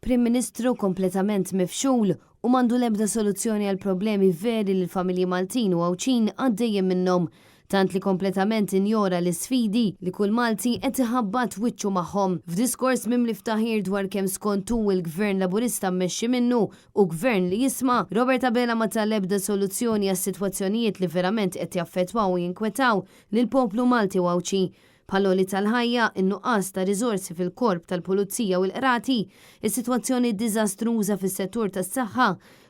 Prim Ministru kompletament mifxul u m'għandu l-ebda soluzzjoni għall-problemi veri li l-familji Maltin u Għawdxin għaddejjin minnhom, tant li kompletament injora l-isfidi li kull Malti qed iħabbat wiċċu magħhom. F'diskors mimli ftaħir dwar kemm skont hu l-Gvern Laburista mmexxi minnu hu Gvern li jisma', Robert Abela ma ta l-ebda soluzzjoni għas-sitwazzjonijiet li verament qed jaffettwaw u jinkwetaw lill-poplu Malti u Għawdxi, bħall-għoli tal-ħajja, in-nuqqas ta' riżorsi fil-korp tal-pulizija u l-qrati, is-sitwazzjoni diżastruża fis-settur tas-saħħa,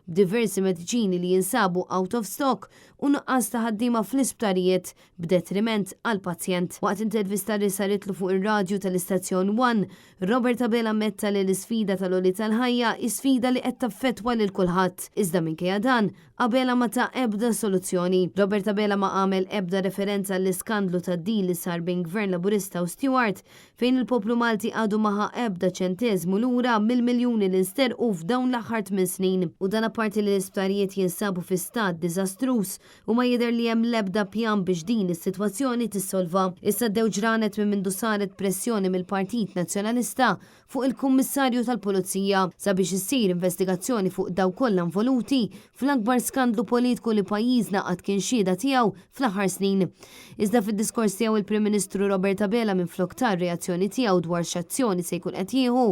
b'diversi mediċini li jinsabu out of stock u nuqqas ta' ħaddiema fl-isptarijiet b'detriment għall-pazjent. Waqt intervista li saritlu fuq ir-radju tal-istazzjon One, Robert Abela ammetta li l-isfida tal-għoli tal-ħajja hi sfida li qed taffettwa lil kulħadd. Iżda minkejja dan, Abela ma ta ebda soluzzjoni. Robert Abela ma għamel ebda referenza għall-iskandlu tad-deal li sar bejn Gvern Laburista u Steward, fejn il-poplu Malti għadu ma ħa ebda ċenteżmu lura mill-miljuni li nsterqu f'dawn l-aħħar tminn snin. U dan apparti li l-isptarijiet jinsabu fi stat diżastruż u ma jidher li hemm l-ebda pjan biex din is-sitwazzjoni tissolva. Issa għaddew ġranet minn mindu saret pressjoni mill-Partit Nazzjonalista fuq il-Kummissarju tal-Pulizija sabiex issir investigazzjoni fuq dawk kollha involuti fl-akbar skandlu politku li pajjiżna qatt kien xhieda tiegħu fl-aħħar snin. Iżda fid-diskors tiegħu il-Prim Ministru Robert Abela minflok ta r-reazzjoni tiegħu dwar x'azzjoni se jkun qed jieħu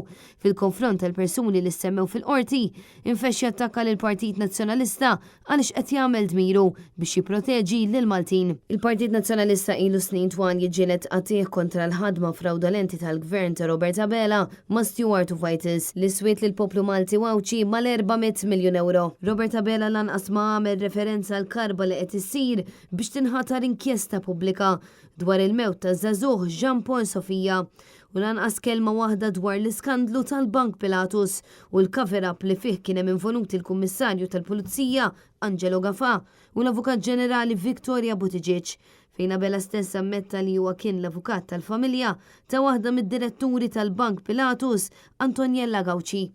fil-konfront tal-persuni li ssemmew fil-Qorti, infexx jattakka lill-Partit Nazzjonalista għaliex qed jagħmel dmiru biex jipproteġi lill-Maltin. Il-Partit Nazzjonalista ilu snin twal jiġġieled qatigħ kontra l-ħadma frawdolenti tal-Gvern ta' Robert Abela ma' Steward u Vitals li swiet lill-poplu Malti u Għawdxi mal-400 miljun ewro. Robert Abela lanqas ma għamel referenza għall-karba li qed issir biex tinħatar inkjesta pubblika dwar il-mewt taż-żagħżugħ Jean Paul Sofia u lanqas kelma waħda dwar l-iskandlu tal-Bank Pilatus u l-cover-up li fih kien hemm involuti l-Kummissarju tal-Pulizija Angelo Gafà u l-Avukat Ġenerali Victoria Buttigieg, fejn Abela stess ammetta li huwa kien l-avukat tal-familja ta' waħda mid-diretturi tal-Bank Pilatus, Antoniella Gauci.